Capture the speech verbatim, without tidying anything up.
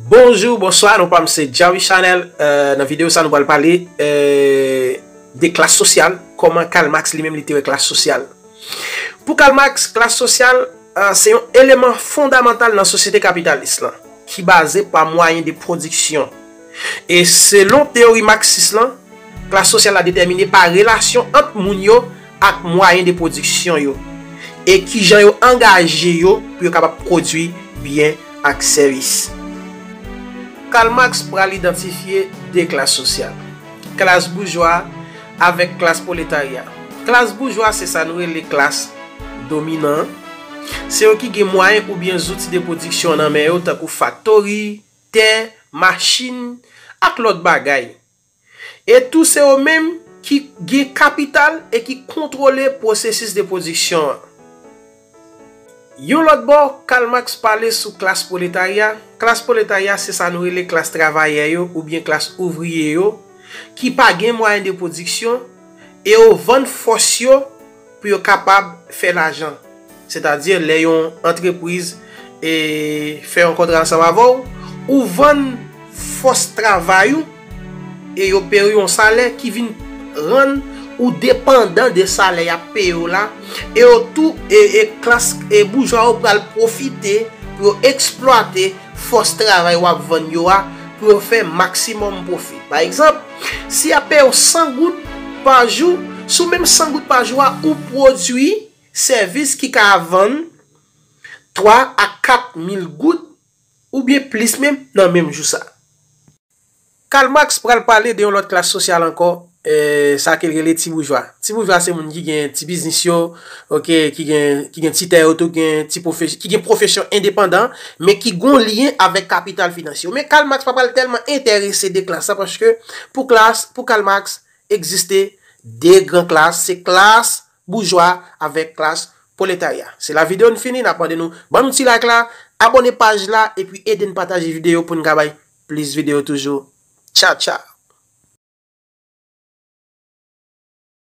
Bonjou, bonswa, non pa m se Jarvis Chanel. Euh, nan videyo sa, nou pral pale euh, de klas sosyal, kòman Karl Marx li menm li te wè klas sosyal. Pou Karl Marx, klas sosyal euh, se yon eleman fondamantal nan sosyete kapitalis lan, ki baze pa mwayen de pwodiksyon. E selon teyori maksis lan, klas sosyal la detèmine pa relasyon ant moun yo ak mwayen de pwodiksyon yo, e kijan yo angaje yo pou yo kapab pwodui byen ak sèvis. Karl Marx pral idantifye de klas sosyal, klas boujwa avèk klas pwoletarya. Klas boujwa se sa nou rele klas dominan an. Se yo ki gen mwayen oubyen zouti de pwodiksyon nan men yo, tankou faktori, tè, machin, ak lòt bagay. E tou se yo menm ki gen kapital e ki kontwole pwosesis de pwodiksyon an. Yon lòt bò, Karl Marx pale sou klas pwoletarya. Klas pwoletarya se sa nou rele klas travayè yo oubyen klas ouvriye yo ki pa gen mwayen de pwodiksyon e yo vann fòs yo pou yo kapab fè lajan. Sètadi lè yon antrepriz e fè yon kontra ansanm avè w, ou vann fòs travay ou e yo peye w yon salè ki vin rann ou depandan de salè y ap peye w la. E yo tou e, e klas e boujwa yo pral pwofite pou yo eksplwate fòs travay w ap vann yo a pou yo fè maksimòm pwofi. Pa egzanp, si y ap peye w san goud pa jou, sou menm san goud pa jou a, ou pwodui sèvis ki ka vann twa a kat mil goud oubyen plis menm nan menm jou sa. Karl Marx pral pale de yon lòt klas sosyal ankò, eh, sa ke l rele ti boujwa. Ti boujwa se moun ki gen ti biznis yo, ok, ki gen, ki gen ti tè yo tou, gen ti pwofes-, ki gen pwofesyon endepandan, men ki gon lyen avèk kapital finansye yo. Men Karl Marx pa pral tèlman enterese de klas sa, paske pou klas, pou Karl Marx, egziste de gran klas, se klas boujwa avèk klas pwoletarya. Se la videyo n fini, n ap mande nou ban nou ti like la, abòne paj la, epi ede n pataje videyo pou n ka bay plis videyo toujou. Tchaw, tchaw.